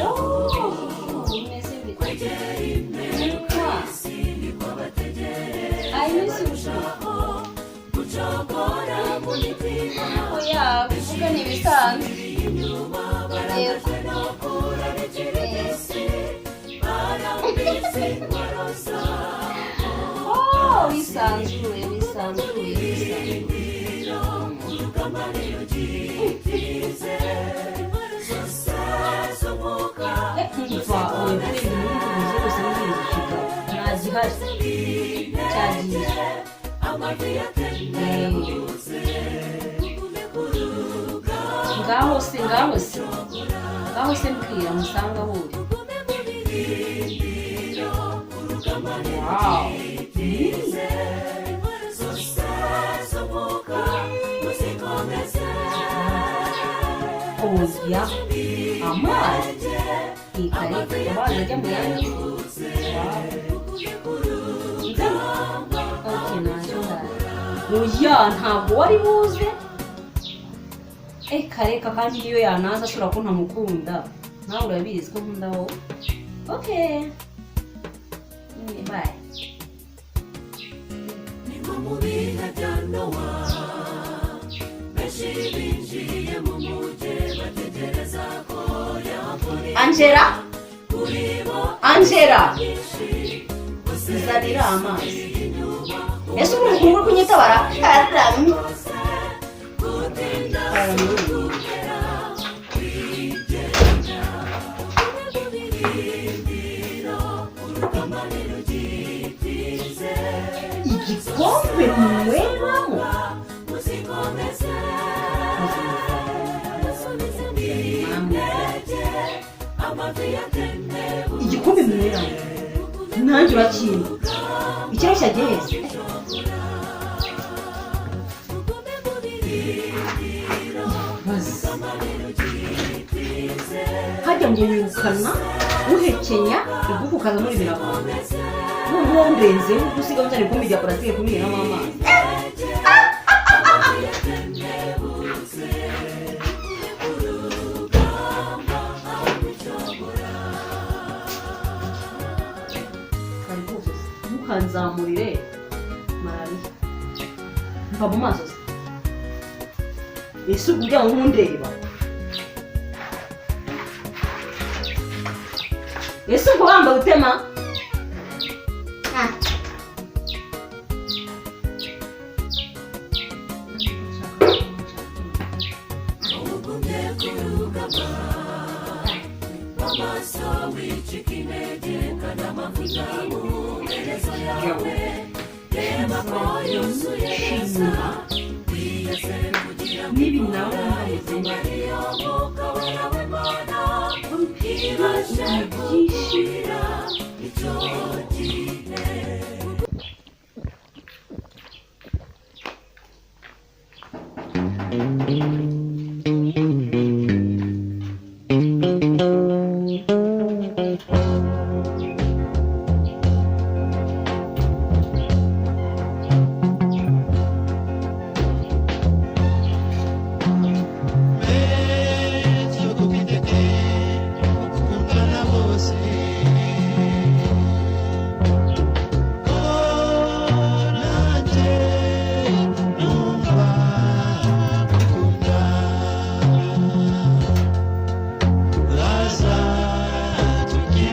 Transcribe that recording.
Oh, bimeze bite? Mwah. I miss you too. Oya, kuvuga ni ibisanzwe. Yego. Oh, wisanzuye, wisanzuye, wisanzuye. Umva, oya, kuri ibi bihugu bimeze rwose n'ibindi nta gihari cyagiye. Ngaho se, ngaho se, ngaho se, mbwira musanga aho uri. Wow. Oya, amazi ikareka amazi ajya mu yandi. Okay, naje ndaje. Oya, ntabwo wari buze. Reka reka, kandi niyo yanaza ashobora ko ntamukunda. Nawe urabizi ko nkunda wowe. Okay, bye. Ni nko mu bihe bya Nowa, benshi binjiye mu mujyi bategereza ko yavura. Angela. Kuri bo Angela. byinshi. Nzanira amazi. Ese ubu uri kunyitabara karamye? Gutinda kugera bigenda umwe mu birindiro, urugamba ntirugitize. Igikombe munyweramo. Muzikomeze, musubize intege amavi yatenebutse. Igikombe munyweramo nanjye urakimpa? Ikiro cyagiye heza. Mugume mu birindiro. Bazi hajya ngo wirukana uhekenya igufu ukaza muri birakombe, none uba wundenzeho usiga uzana ibikombe bya purasitike kubiheramo amazi. Kari rwose ntukanzamurire malariya. Mva mu maso se. Ese ubwo ujya nkundeba? Ese ubwo wambaye utema? Ugumye ku rugamba w'amaso, wicika intege kandi amavuta mu mperezo yawe reba ko yuzuye neza, wiyeze kugira ngo N'ibi nawe izuba riyo mwuka wera w'Imana ibashe kukuhira icyo gihe.